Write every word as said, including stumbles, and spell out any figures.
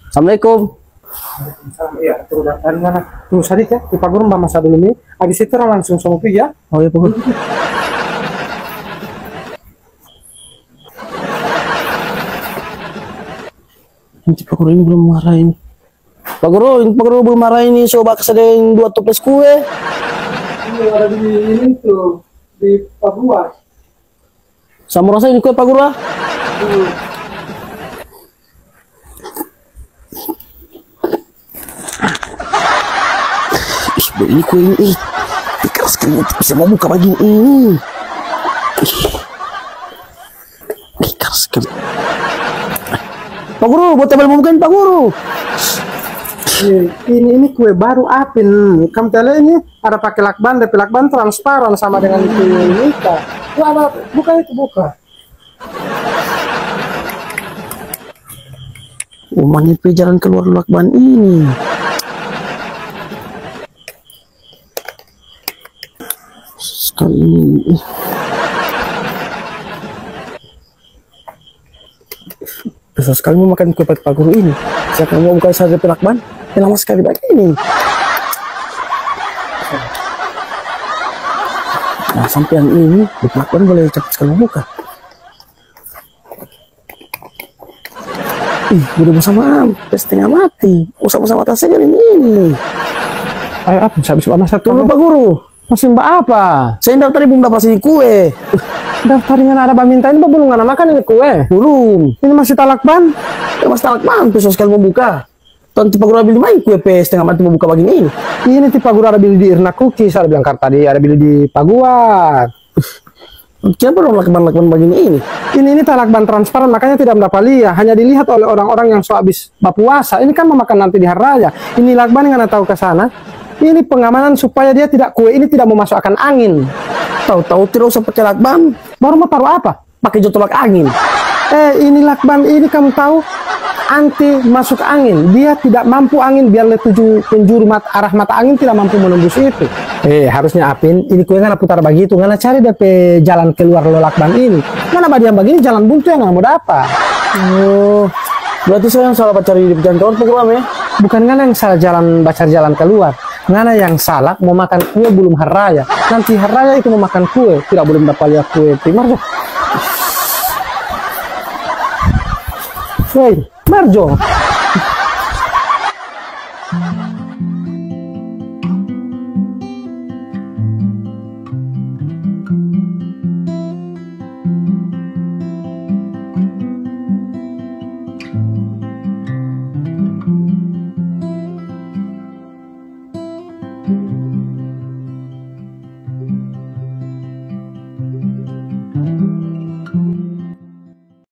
Assalamualaikum. Iya, tunggu, dari mana? Tunggu sadiki ya, di Pak Guru mama sa dulu ni. Abis itu orang langsung sama pi ya. Oh iya, Pak Guru. Nanti Pak Guru ini belum marah ini. Pak Guru, ini Pak Guru belum marah ini, so baksa deng dua toples kue. Iya, ada di ini tuh, di Papua. Sama rasa ini kue, Pak Guru, ah. Ih, ini kue ini, ih. Ih, keras kali, bisa mau buka bagini ini. Ih. Ih, keras kali. Pak Guru, buat tabel mau bukain, Pak Guru. Ini, ini, ini kue baru apin. Kamu tele ini ada pakai lakban, depe lakban transparan sama dengan itu nikah. Itu ada, buka itu, buka. Umanya pe jalan keluar lakban ini. Sekali ini. Susah sekali mau makan kue Pak Guru ini. Siapa mau buka sadar pelakban? Ya, lama sekali bagini. Nah, sampai yang ini, di pelakban boleh cepat sekali buka. Ih, udah bosan mampes, setengah mati. Usah-usah mata saja ini. Ayo, apa? Habis mama satu. Tunggu, Pak Guru. Musim ba apa? Saya daftar, belum dapat sini kue. Daftar ngana ada baminta ini, belum ngana makan ini kue? Belum. Ini masih talakban? Ya, masih talakban, tuh sekali mau buka. Tanti Pak Guru bili mai kue pe setengah mati mau buka bagini ini. Ini ti Pak Guru ada bili di Irna Cookies, ada bilang kar tadi ada bili di Paguat. Siapa dong lakban-lakban bagini ini? Ini, ini talakban transparan, makanya tidak mendapat lia. Hanya dilihat oleh orang-orang yang so habis bapuasa. Ini kan memakan nanti di hari raya. Ini lakban yang ngana tahu ke sana. Ini pengamanan supaya dia tidak, kue ini tidak mau masuk akan angin. Tahu-tahu tidak usah pakai lakban. Baru mau taruh apa? Pakai jo tolak angin. Eh, ini lakban ini kamu tahu anti masuk angin. Dia tidak mampu angin biar le tuju penjuru mat-, arah mata angin tidak mampu menembus itu. Eh, harusnya Apin, ini kue ngana putar bagitu, ngana cari depe jalan keluar lo lakban ini. Ngana badiam bagini jalan buntu yang ngana mo dapa. Oh, berarti saya yang salah bacari di jalan keluar program ya? Bukan ngana yang salah jalan, bacari jalan keluar. Ngana yang salah mo makan kue belum hari raya. Nanti hari raya itu mo makan kue, tidak boleh dapa lia kue primar jo. Hei, Marjo.